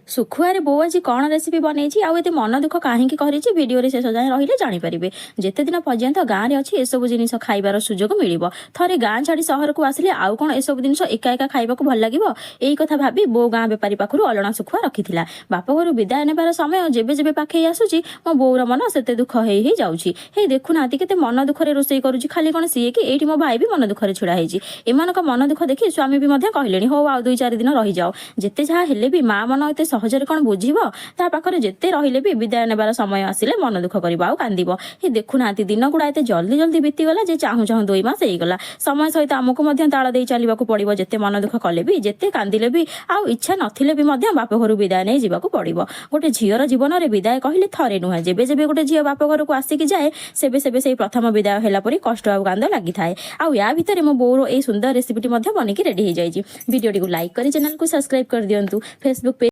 ଶୁଖୁଆରେ ବୋଉ ଆଜି କ'ଣ ରେସିପି ବନେଇଛି ଆଉ ଏତେ ମନ ଦୁଃଖ କାହିଁକି କରିଛି, ଭିଡ଼ିଓରେ ଶେଷ ଯାଏଁ ରହିଲେ ଜାଣିପାରିବେ। ଯେତେ ଦିନ ପର୍ଯ୍ୟନ୍ତ ଗାଁରେ ଅଛି, ଏସବୁ ଜିନିଷ ଖାଇବାର ସୁଯୋଗ ମିଳିବ। ଥରେ ଗାଁ ଛାଡ଼ି ସହରକୁ ଆସିଲେ ଆଉ କ'ଣ ଏସବୁ ଜିନିଷ ଏକା ଏକା ଖାଇବାକୁ ଭଲ ଲାଗିବ? ଏଇ କଥା ଭାବି ବୋଉ ଗାଁ ବେପାରୀ ପାଖରୁ ଅଲଣା ଶୁଖୁଆ ରଖିଥିଲା। ବାପ ଘରୁ ବିଦାୟ ନେବାର ସମୟ ଯେବେ ଯେବେ ପାଖେଇ ଆସୁଛି, ମୋ ବୋଉର ମନ ସେତେ ଦୁଃଖ ହେଇ ହେଇ ଯାଉଛି। ହେଇ ଦେଖୁନାହାନ୍ତି, କେତେ ମନ ଦୁଃଖରେ ରୋଷେଇ କରୁଛି। ଖାଲି କ'ଣ ସିଏ କି, ଏଇଠି ମୋ ଭାଇ ବି ମନ ଦୁଃଖରେ ଛିଡ଼ା ହେଇଛି। ଏମାନଙ୍କ ମନ ଦୁଃଖ ଦେଖି ସ୍ୱାମୀ ବି ମଧ୍ୟ କହିଲେଣି, "ହଉ, ଆଉ 2-4 ଦିନ ରହିଯାଅ।" ଯେତେ ଯାହା ହେଲେ ବି ମା ମନ ଏତେ ସହଜରେ କ'ଣ ବୁଝିବ? ତା ପାଖରେ ଯେତେ ରହିଲେ ବି ବିଦାୟ ନେବାର ସମୟ ଆସିଲେ ମନ ଦୁଃଖ କରିବ ଆଉ କାନ୍ଦିବ। ହେ ଦେଖୁନାହାନ୍ତି, ଦିନ ଗୁଡ଼ା ଏତେ ଜଲ୍ଦି ଜଲ୍ଦି ବିତିଗଲା ଯେ ଚାହୁଁ ଚାହୁଁ 2 ମାସ ହେଇଗଲା। ସମୟ ସହିତ ଆମକୁ ମଧ୍ୟ ତାଳ ଦେଇ ଚାଲିବାକୁ ପଡ଼ିବ। ଯେତେ ମନ ଦୁଃଖ କଲେ ବି, ଯେତେ କାନ୍ଦିଲେ ବି ଆଉ ଇଚ୍ଛା ନଥିଲେ ବି ମଧ୍ୟ ବାପ ଘରୁ ବିଦାୟ ନେଇ ଯିବାକୁ ପଡ଼ିବ। ଗୋଟେ ଝିଅର ଜୀବନରେ ବିଦାୟ କହିଲେ ଥରେ ନୁହେଁ। ଯେବେ ଯେବେ ଗୋଟେ ଝିଅ ବାପ ଘରକୁ ଆସିକି ଯାଏ, ସେବେ ସେବେ ସେଇ ପ୍ରଥମ ବିଦାୟ ହେଲା ପରି କଷ୍ଟ ଆଉ କାନ୍ଦ ଲାଗିଥାଏ। ଆଉ ୟା ଭିତରେ ମୋ ବୋଉର ଏଇ ସୁନ୍ଦର ରେସିପିଟି ମଧ୍ୟ ବନିକି ରେଡି ହେଇଯାଇଛି। ଭିଡ଼ିଓଟିକୁ ଲାଇକ୍ କରି ଚ୍ୟାନେଲକୁ ସବସ୍କ୍ରାଇବ୍ କରିଦିଅନ୍ତୁ। Facebook page